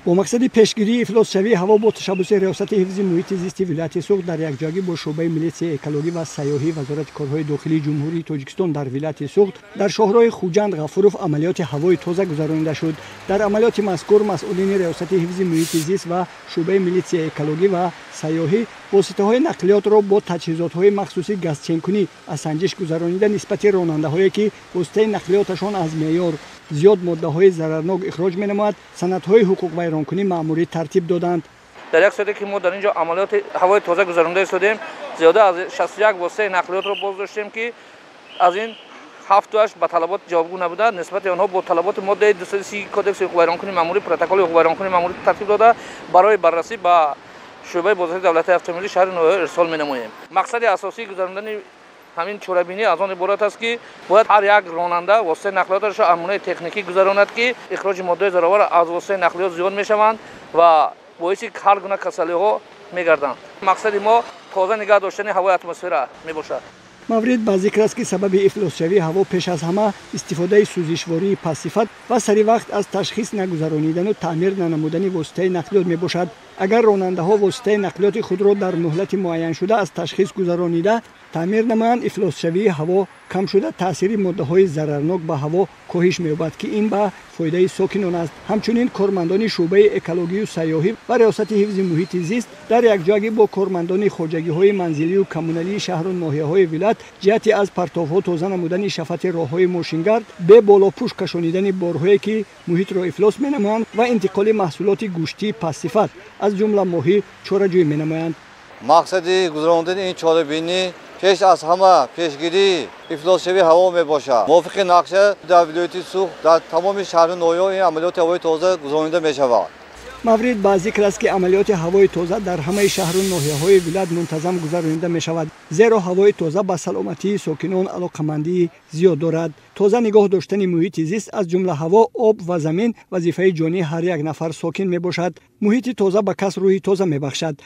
Бо мақсади пешгирии ифлосшавии ҳаво бо ташаббуси Риёсати ҳифзи муҳити зисти вилояти Суғд дар якҷоягӣ бо шӯъбаи милитсияи экологӣ ва сайёҳии Вазорати корҳои дохилии Ҷумҳурии Тоҷикистон дар вилояти Суғд дар шоҳроҳи Хуҷанд Ғафуров амалиёти ҳавои тоза гузаронида шуд. Дар амалиёти мазкур масъулини Риёсати ҳифзи муҳити зист ва шӯъбаи милитсияи экологӣ ва сайёҳӣ воситаҳои нақлиётро бо таҷҳизотҳои махсуси газченкунӣ аз санҷиш гузаронида, нисбати ронандаҳое, ки воситаи нақлиёташон аз меъёр зиёд моддаҳои зарарнок ихроҷ менамояд, санадҳои ҳуқуқвайронкунӣ маъмурӣ тартиб доданд. Дар як соате, ки мо дар ин ҷо амалиёти ҳавои тоза гузаронда истодем, зиёда аз 61 воситаи нақлиётро боз доштем, ки аз ин ҳафтуаш ба талабот ҷавобгӯ набуда, нисбати онҳо бо талаботи моддаи 230 Кодекси ҳуқуқвайронкунии маъмурӣ протоколи ҳуқуқвайронкунии маъмурӣ тартиб дода, барои баррасӣ ба шӯъбаи бозрасии давлатии автомобилии шаҳри ноҳия ирсол менамоем. Мақсади асосии гузарондани ҳамин чорабинӣ аз он иборат аст, ки бояд ҳар як ронанда воситаи нақлиёташро амунаи техникӣ гузаронад, ки ихроҷи моддаҳои зараровар аз воситаи нақлиёт зиёд мешаванд ва боиси ҳар гуна касалиҳо мегарданд. Мақсади мо тоза нигоҳ доштани ҳавои атмосфера мебошад. Маврид ба зикр аст, ки сабаби ифлосшавии ҳаво пеш аз ҳама истифодаи сӯзишвории пастсифат ва сари вақт аз ташхис нагузаронидану таъмир нанамудани воситаи нақлиёт мебошад. Агар ронандаҳо воситаи нақлиёти худро дар муҳлати муайяншуда аз ташхис гузаронида, таъмир намоянд, ифлосшавии ҳаво кам шуда, таъсири моддаҳои зарарнок ба ҳаво коҳиш меёбад, ки ин ба фоидаи сокинон аст. Ҳамчунин кормандони шӯъбаи экологию сайёҳӣ ва Риёсати ҳифзи муҳити зист дар якҷоягӣ бо кормандони хоҷагиҳои манзилию коммуналии шаҳру ноҳияҳои вилоят ҷиҳати аз партовҳо тоза намудани шафати роҳҳои мошингард, беболопӯш кашонидани борҳое, ки муҳитро ифлос менамоянд, ва интиқоли маҳсулоти гӯштии пастсифат, аз ҷумла моҳӣ, чораҷӯӣ менамоянд. Мақсади гузарондани ин чорабинӣ пеш аз ҳама пешгирии ифлосшавии ҳаво мебошад. Мувофиқи нақша дар вилояти Суғд дар тамоми шаҳру ноҳияҳо ин амалиёти ҳавои тоза гузаронида мешавад. Маврид ба зикр аст, ки амалиёти ҳавои тоза дар ҳамаи шаҳру ноҳияҳои вилоят мунтазам гузаронида мешавад, зеро ҳавои тоза ба саломатии сокинон алоқамандии зиёд дорад. Тоза нигоҳ доштани муҳити зист, аз ҷумла ҳаво, об ва замин, вазифаи ҷонии ҳар як нафар сокин мебошад. Муҳити тоза ба кас рӯҳи тоза мебахшад.